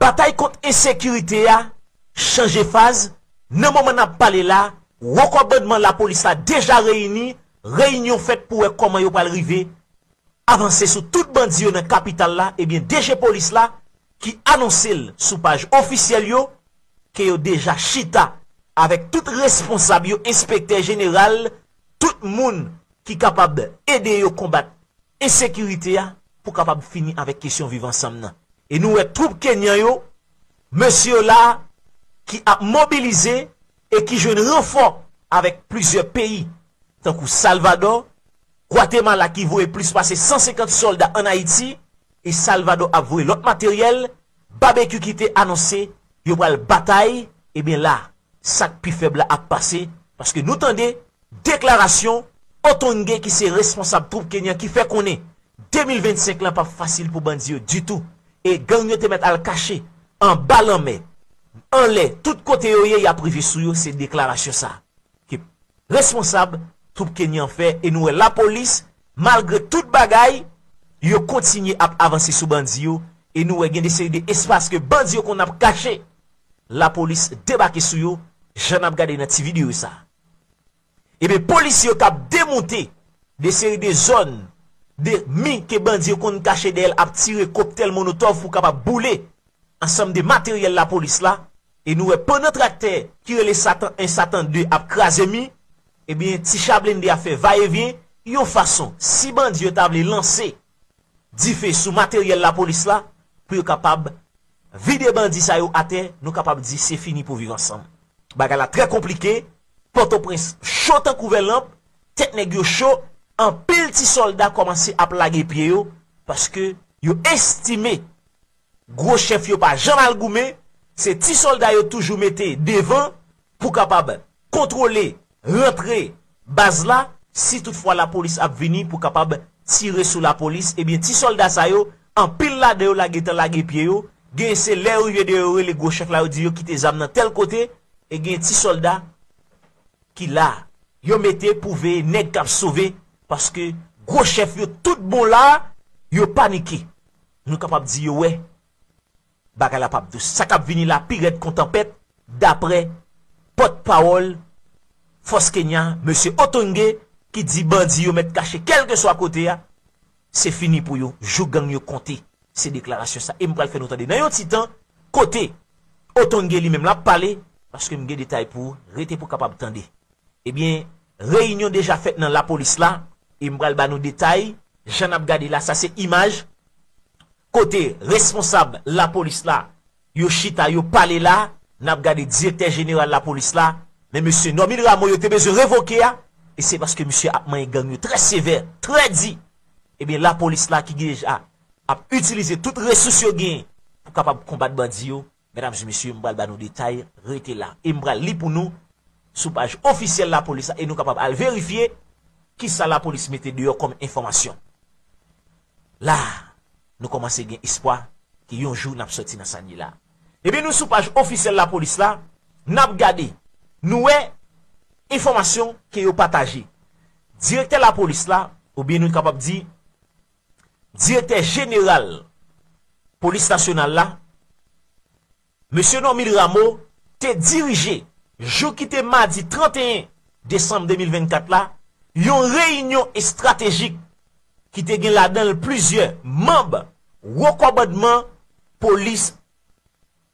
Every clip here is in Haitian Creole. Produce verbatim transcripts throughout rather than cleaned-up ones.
Batay kont ensekirite a chanje faz. Nan moman n ap pale la, wo kòmandman lapolis la deja reyini. Reyinyon fèt pou wè kòman yo pral rive avanse sou tout bandi yo nan kapital la. Ebyen, D G polis la ki anonse l sou paj ofisyèl yo ke yo deja chita avèk tout responsab yo, enspektè jeneral, tout moun ki kapab ede yo konbat ensekirite a pou kapab fini avèk kesyon viv ansanm nan. E nou wè twoup kenyan yo, mesye yo la ki ap mobilize e ki jwenn ranfò avèk plizyè peyi, tankou Salvadò, Gwatemala ki voye plis pase san senkant sòlda ann Ayiti, e Salvadò ap voye lòt materyèl, Babekyou ki te anonse yo pral batay, ebyen la, sa k pi fèb la ap pase, paske nou tande deklarasyon Otonge ki se responsab twoup kenyan ki fè konnen de mil vennsenk lan p ap fasil pou bandi yo ditou. E gang yo te mèt al kache anba lanmè, anlè, tout kote yo ye, y ap rive sou yo, se deklarasyon sa ke responsab twoup kenyan fè. E nou wè lapolis, malgre tout bagay, yo kontinye ap avanse sou bandi yo. E nou wè gen de seri de espas ke bandi yo konn ap kache, lapolis debake sou yo, jan n ap gade nan ti videyo sa. Ebyen, polis yo k ap demonte de seri de zòn, de mi ke bandi yo konn kache dèyè l, ap tire koktèl molotòv pou kapab boule ansanm de materyèl lapolis la. E nou wè pandan traktè ki rele Satan en, Satan de ap kraze mi, ebyen, ti cha blende a fè vayevyen yon fason, si bandi yo ta vle lanse dife sou materyèl lapolis la pou yo kapab vide bandi sa yo atè, nou kapab di se fini pou viv ansanm. Bagay la trè konplike, Pòtoprens cho tankou vè lanp, tèt nèg yo cho, anpil ti sòlda kòmanse ap lage pye yo, paske yo estime gwo chèf yo pa janm al goumen, se ti sòlda yo toujou mete devan pou kapab kontwole rantre baz la, si toutfwa lapolis ap vini pou kapab tire sou lapolis, ebyen ti sòlda sa yo, anpil ladan yo la gentan lage pye yo, gen se lè yo rive deyò yo rele gwo chèf la, yo di yo kite zam nan tèl kote, e gen ti sòlda ki la, yo mete pou veye nèg k ap sove, paske gwo chèf yo tout bon la, yo panike. Nou kapab di yo wè bagay la p ap dous. Sa k ap vini la pi rèd kon tanpèt, daprè pòtpawòl Fòs Kenya, mesye Otonge, ki di bandi yo mèt kache kèlkeswa kote a, se fini pou yo, jou gang yo konte. Se deklarasyon sa. E m pral fè nou tande nan yon ti tan, kote Otonge li menm l ap pale, paske m gen detay pou ou, rete pou w kapab tande. Ebyen, reyinyon deja fèt nan lapolis la, e m pral ba nou detay, jan n ap gade la, sa se imaj, kote responsab lapolis la, yo chita, yo pale la, n ap gade direktè jeneral lapolis la, men mesye Normil Rameau yo te bezwen revoke a, e se paske misye ap manyen gang yo trè sevè, trè di. Ebyen, lapolis la ki deja ap itilize tout resous yo genyen pou kapab konbat bandi yo, medam e mesye, m pral ba nou detay, rete la. E m pral li pou nou sou paj ofisyèl lapolis la e nou kapab al verifye kisa lapolis mete deyò kòm enfòmasyon. La, nou kòmanse gen espwa ke yon jou n ap sòti nan sa n ye la. Ebyen, nou sou paj ofisyèl lapolis la, n ap gade, nou wè enfòmasyon ke yo pataje. Direktè lapolis la, oubyen nou kapab di, direktè jeneral polis nasyonal la, mesye Normil Rameau, te dirije, jou ki te madi trannteyen desanm de mil vennkat la, yon reyinyon estratejik ki te gen ladan l plizyè manm wo kòmandman polis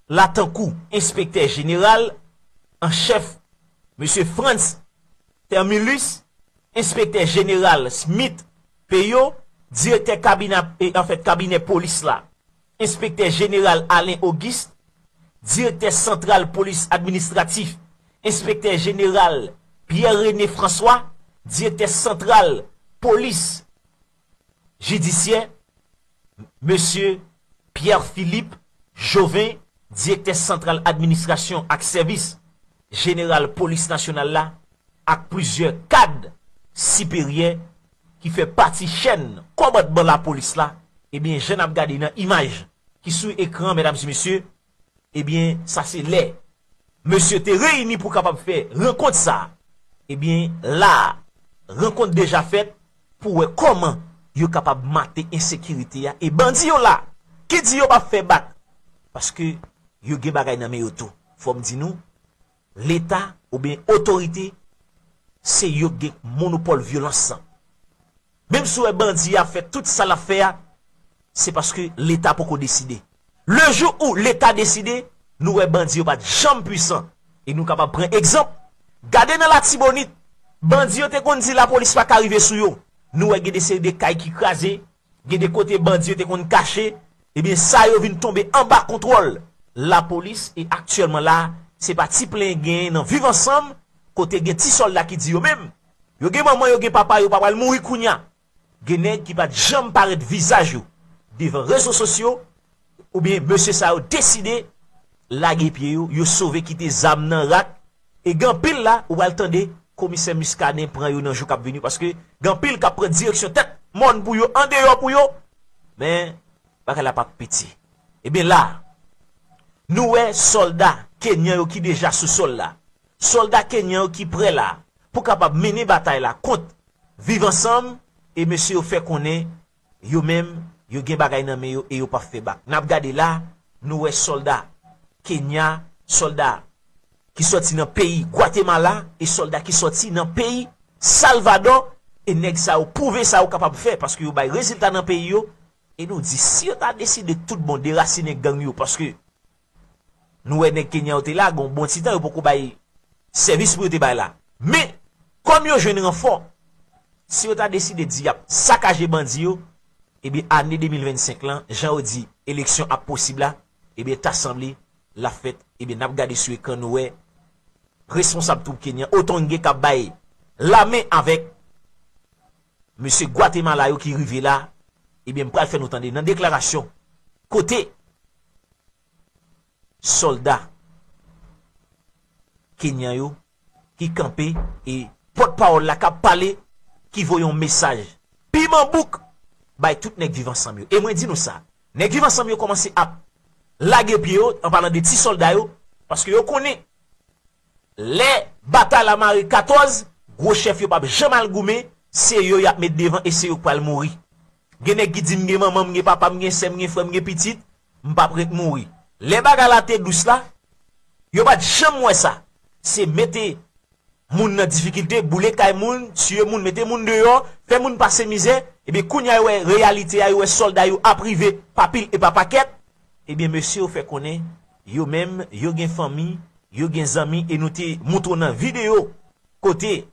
la, tankou enspektè jeneral an chèf, mesye Frantz Thermilus, enspektè jeneral Smith Peyo, direktè kabinè, e, anfèt, kabinè polis la, enspektè jeneral Alain Auguste, direktè santral polis administratif, enspektè jeneral Pierre René François, direktè santral polis jidisyè, mesye Pierre Philippe Joven, direktè santral administrasyon ak sèvis jeneral polis nasyonal la, ak plizyè kad siperyè ki fè pati chèn kòmandman lapolis la, ebyen, jan n ap gade nan imaj ki sou ekran, medam e mesye, ebyen, sa se lè mesye te reyini pou kapab fè rankont sa a. Ebyen, la a, rankont deja fèt pou wè kòman yo kapab mate ensekirite a. E bandi yo la, ki di yo p ap fè bak, Paske yo gen bagay nan men yo tou. Fò m di nou, Leta oubyen otorite, se yo k gen monopòl vyolans lan. Menm si w wè bandi a ap fè tout sa l ap fè a, se paske Leta poko deside. Le jou ou Leta deside, nou wè bandi yo pa t janm pwisan. E nou kapab pran egzanp, gade nan Latibonit, bandi yo te konn di lapolis pa ka rive sou yo. Nou wè gen de seri de kay ki kraze, gen de kote bandi yo te konn kache, ebyen sa yo vin tonbe anba kontwòl lapolis e aktyèlman la, se pa ti plen genyen nan Viv Ansanm, kote gen ti sòlda ki di yo menm, yo gen manman, yo gen papa, yo pa pral mouri kounya. Gen nèg ki pa t janm parèt vizaj yo devan rezo sosyo, oubyen mesye sa yo deside lage pye yo, yo sove kite zam nan rak, e gen anpil la, ou pral tande komisè Muscadin pran yo nan jou k ap vini, paske gen anpil k ap pran direksyon tèt mòn pou yo, andeyò pou yo, men bagay la p ap piti. Ebyen la, nou wè sòlda kenyan yo ki deja sou sòl la, sòlda kenyan yo ki prè la pou kapab mennen batay la kont Viv Ansanm, e mesye yo fè konnen yo menm, yo gen bagay nan men yo e yo p ap fè bak. N ap gade la, nou wè sòlda Kenya, sòlda ki sòti nan peyi Gwatemala e sòlda ki sòti nan peyi Salvadò, e nèg sa yo pwouve sa yo kapab fè, paske yo bay rezilta nan peyi yo, e nou di si yo ta deside tout bon derasinen gang yo, paske nou wè nèg Kenya yo te la, gon bon ti tan yo poko bay sèvis pou yo te bay la. Men, kòm yo jwenn ranfò, si yo ta deside di y ap sakaje bandi yo, ebyen ane de mil vennsenk lan, jan yo di eleksyon ap posib la, ebyen ta sanble l ap fèt, ebyen n ap gade sou ekran nou wè responsab twoup kenyan Otonge k ap bay lamen avèk mesye Gwatemala yo ki rive la, ebyen m pral fè nou tande nan deklarasyon kote sòlda kenyan yo ki kanpe e pòtpawòl la k ap pale, ki voye yon mesaj piman bouk bay tout nèg Viv Ansanm yo. E mwen di nou sa, nèg Viv Ansanm yo kòmanse ap lage pye yo, an palan de ti sòlda yo, paske yo konnen lè batay la mare katòz, gwo chèf yo p ap janm al goumen, se yo y ap met devan e se yo k pral mouri. Gen nèg ki di, "M gen manman, m gen papa, m gen sè, m gen frè, m gen pitit, m p ap ret mouri." Lè bagay la te dous la, yo pa t janm wè sa. Se mete moun nan difikilte, boule kay moun, tiye moun, mete moun deyò, fè moun pase mizè, ebyen kounya yo wè reyalite a, yo wè sòlda yo ap rive pa pil e pa pakèt, ebyen mesye yo fè konnen yo menm, yo gen fanmi, yo gen zanmi, e nou te montre w nan videyo kote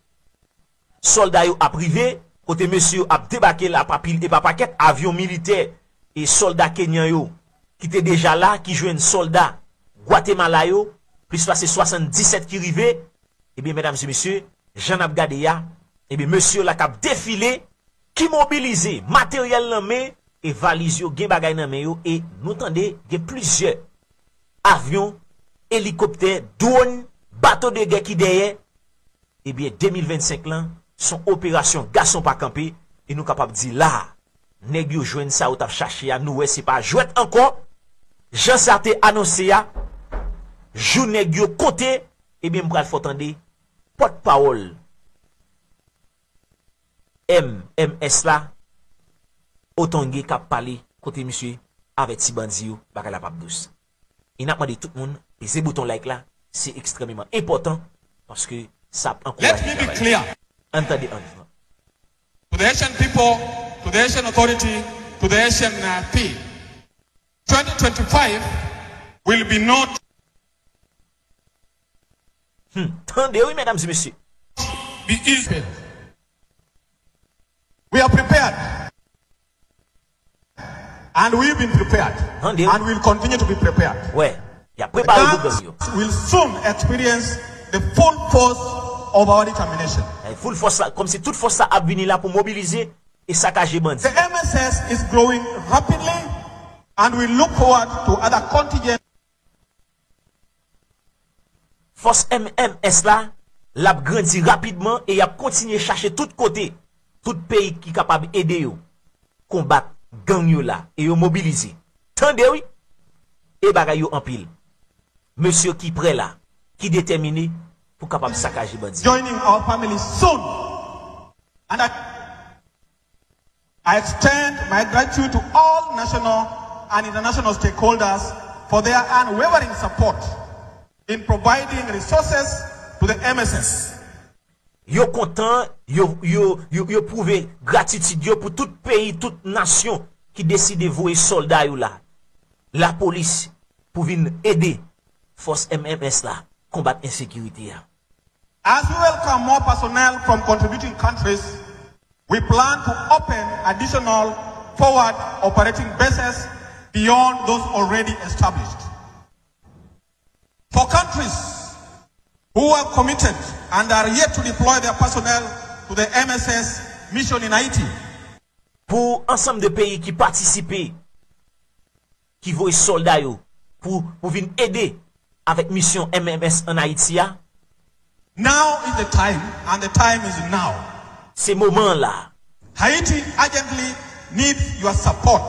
sòlda yo ap rive, kote mesye yo ap debake la pa pil e pa pakèt, avyon militè e sòlda kenyan yo ki te deja la, ki jwenn sòlda Gwatemala yo, plis pase swasanndisèt ki rive, ebyen, medam e mesye, jan n ap gade a, ebyen, mesye yo la k ap defile, ki mobilize, materyèl nan men, e valiz yo gen bagay nan men yo, e nou tande gen plizyè avyon, elikoptè, dwòn, bato de gè ki dèyè, ebyen, de mil vennsenk lan, se yon operasyon gason pa kanpe, e nou kapab di la, nèg yo jwenn sa yo t ap chache a, nou wè se pa jwèt ankò, jan sa te anonse a, jou nèg yo konte, ebyen, m pral fè w tande pòtpawòl M M S la, Otonge k ap pale kote misye avèti bandi yo, bagay la p ap dous. E n ap mande tout moun peze bouton like la, se ekstrèmeman enpòtan, paske sa ap ankouraje travay. Let me be clear. Ann tande ann. To the Haitian people, to the Haitian authority, to the Haitian, uh, P. twenty twenty-five will be not Hmm. Tande wi, medam e mesye. Be easy. We are prepared. And we've been prepared. Tande wi. And we'll continue to be prepared. Wè, y ap prepare pou gang yo. The gangs will soon experience the full force of our determination. Eh, full force la, kòmsi tout fòs la ap vini la pou mobilize e sakaje bandi. The M S S is growing rapidly and we look forward to other contingents. Fòs M M S la, l ap grandi rapidman e y ap kontinye chache tout kote, tout peyi ki kapab ede yo konbat gang yo la e yo mobilize. Tande wi, e bagay yo anpil. Mesye ki prè la, ki detèmine pou kapab sakaje bandi. Joining our family soon. And I, I extend my gratitude to all national and international stakeholders for their unwavering support in providing resources to the M S S. Yo kontan, yo, yo, yo, yo pwouve gratitid yo pou tout peyi, tout nasyon ki deside voye sòlda yo la, lapolis, pou vin ede fòs M M S la konbat ensekirite a. As we welcome more personnel from contributing countries, we plan to open additional forward operating bases beyond those already established. For countries who have committed and are yet to deploy their personnel to the M S S mission in Haiti, Pou ansanm de peyi ki patisipe, ki voye sòlda yo pou, pou vin ede avèk misyon M M S ann Ayiti a, now is the time, and the time is now. Se moman an la. Haiti urgently needs your support.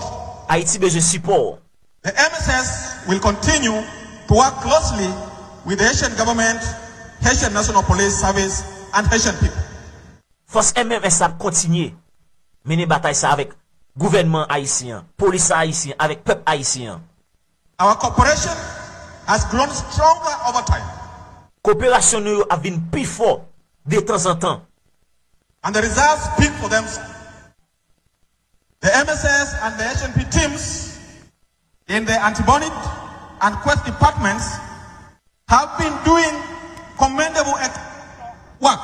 Ayiti bezwen sipò w. The M S S will continue to work closely with the Haitian government, Haitian National Police Service, and Haitian people. Fòs M M S ap kontinye mennen batay sa avèk gouvènman ayisyen an, polis ayisyen, avèk pèp ayisyen an. Our cooperation has grown stronger over time. Koperasyon nou yo ap vin pi fò detanzantan. And the results speak for themselves. The M S S and the H N P teams in the Artibonite and Quest departments have been doing commendable ex- work.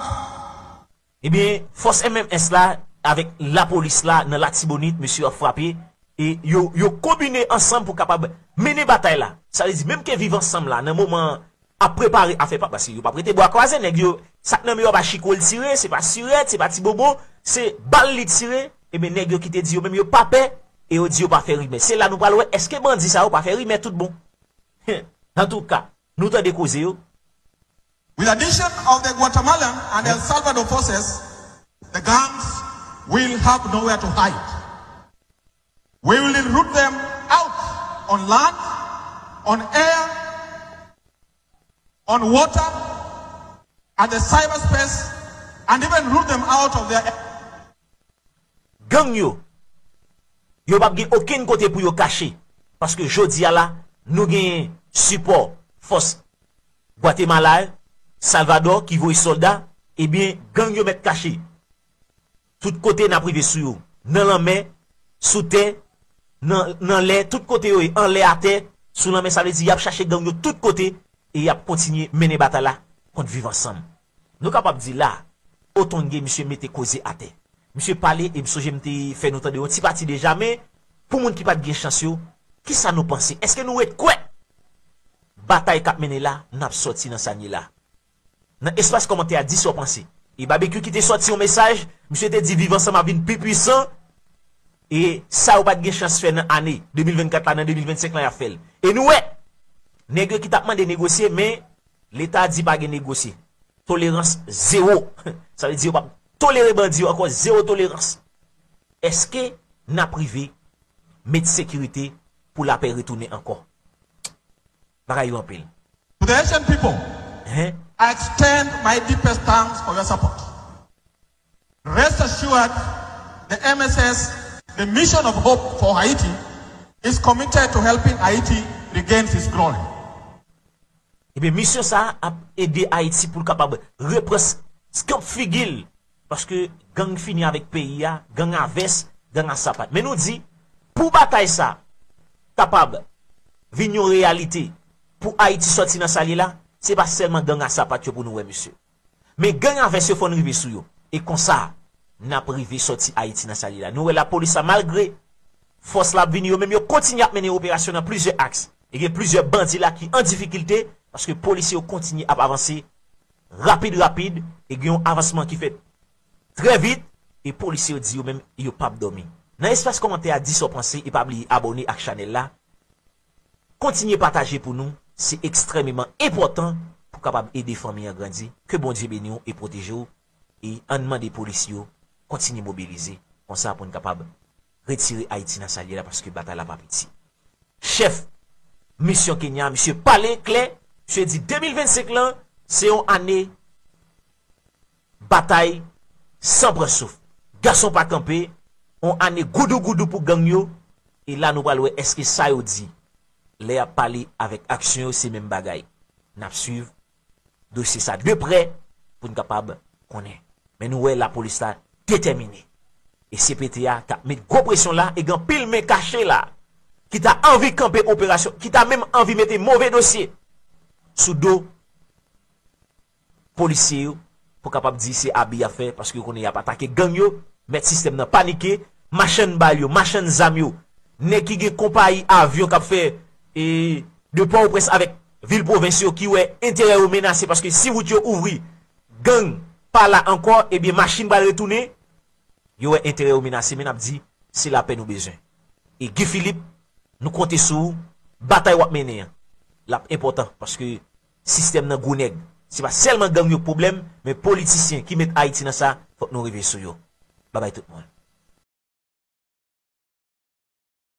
Ebyen, fòs M M S la avèk lapolis la nan Latibonit, mesye yo ap frape, e yo, yo konbine ansanm pou kapab mennen batay la. Sa vle di, menm ke Viv Ansanm la, nan moman an, ap prepare afè pa, paske yo p ap rete bwa kwaze, nèg yo, sa k nan men yo pa chiko l tire, se pa sirèt, se pa ti bonbon, se bal li tire, ebyen, nèg yo ki te di yo menm yo pa pè, e yo di yo pa fè rimè. Se la nou pral wè, èske bandi sa yo pa fè rimè tout bon? Antouka, nou tande koze yo. With addition of the Guatemalan and El Salvador forces, the gangs will have nowhere to hide. We will root them out on land, on air, on water, at the cyberspace, and even root them out of their Gang yo, yo p ap gen okenn kote pou yo kache, paske jodi a la, nou genyen sipò fòs Gwatemala, Salvadò ki voye sòlda, ebyen, gang yo mèt kache. Tout kote n ap rive sou yo, nan lanmè, sou tè, nan, nan lè, tout kote yo ye, anlè, atè, sou lanmè, sa vle di y ap chache gang yo tout kote, e y ap kontinye mennen batay la kont Viv Ansanm. Nou kapab di la, Otonge, misye mete koze atè. Misye pale, e m sonje m te fè nou tande yon ti pati deja, men pou moun ki pa t gen chans yo, kisa nou panse? Èske nou ret kwè batay k ap mennen la, n ap sòti nan sa n ye la? Nan espas kòmantè a, di sa w panse. E Babekyou ki te sòti yon mesaj, misye te di Viv Ansanm ap vin pi pwisan, e sa yo pa t gen chans fè nan ane de mil vennkat la, nan de mil vennsenk la, y ap fè l. E nou wè, nèg yo ki t ap mande negosye, men Leta di pa gen negosye. Tolerans zewo. Sa vle di yo p ap tolere bandi yo ankò, zewo tolerans. Èske n ap rive met sekirite pou lapè retounen ankò? Bagay yo anpil. To the Haitian people, Hein? I extend my deepest thanks for your support. Rest assured, the M S S, the mission of hope for Haiti, is committed to helping Haiti regain its glory. Ebyen, misyon sa a ap ede Ayiti pou l kapab repran s-, skanp figi l. Paske gang fini avèk peyi a, gang a vès, gang a sapat. Men nou di, pou batay sa kapab vin yon reyalite, pou Ayiti sòti nan sa l ye la, se pa sèlman gang a sapat yo pou nou wè, mesye. Men gang a vès yo fò n rive sou yo. E konsa, n ap rive sòti Ayiti nan sa l ye la. Nou wè lapolis la, malgre fòs la ap vini, yo menm yo kontinye ap mennen operasyon nan plizyè aks. E gen plizyè bandi la ki an difikilte, paske polisye yo kontinye ap avanse rapid, rapid, e gen yon avansman ki fèt trè vit, e polisye yo di yo menm yo p ap dòmi. Nan espas kòmantè a, di sa w panse e pa bliye abòne ak chanèl la. Kontinye pataje pou nou, se ekstrèmeman enpòtan pou kapab ede fanmi an grandi. Ke Bondye beni w e pwoteje w, e ann mande polis yo kontinye mobilize, konsa pou n kapab retire Ayiti nan sa l ye la, paske batay la pa piti. Chèf misyon Kenya, misye pale klè, misye di de mil vennsenk lan, se yon ane batay san pran souf. Gason pa kanpe, yon ane goudougoudou pou gang yo, e la nou pral wè èske sa yo di lè y ap pale avèk aksyon yo, se menm bagay. N ap swiv dosye sa de prè pou n kapab konnen. Men nou wè lapolis la detèmine. E C P T a t ap met gwo presyon la e gen anpil men kache la ki ta anvi kanpe operasyon, ki ta menm anvi mete move dosye sou do polisye yo pou kapab di se abi y ap fè, paske yo konnen y ap atake gang yo, mèt sistèm nan panike, machann bal yo, machann zam yo, nèg ki gen konpayi avyon k ap fè e, de Pòtoprens avèk vil pwovens yo ki wè enterè yo menase, paske si wout yo ouvri, gang pa la ankò, ebyen machin pral retounen, yo wè enterè yo menase, men n ap di se lapè nou bezwen. E Guy Philippe, nou konte sou ou, batay w ap mennen an, l ap enpòtan, paske sistèm nan gwo nèg. Se pa sèlman gang yo k pwoblèm, men politisyen ki met Ayiti nan sa, fòk nou rive sou yo. Babay tout moun.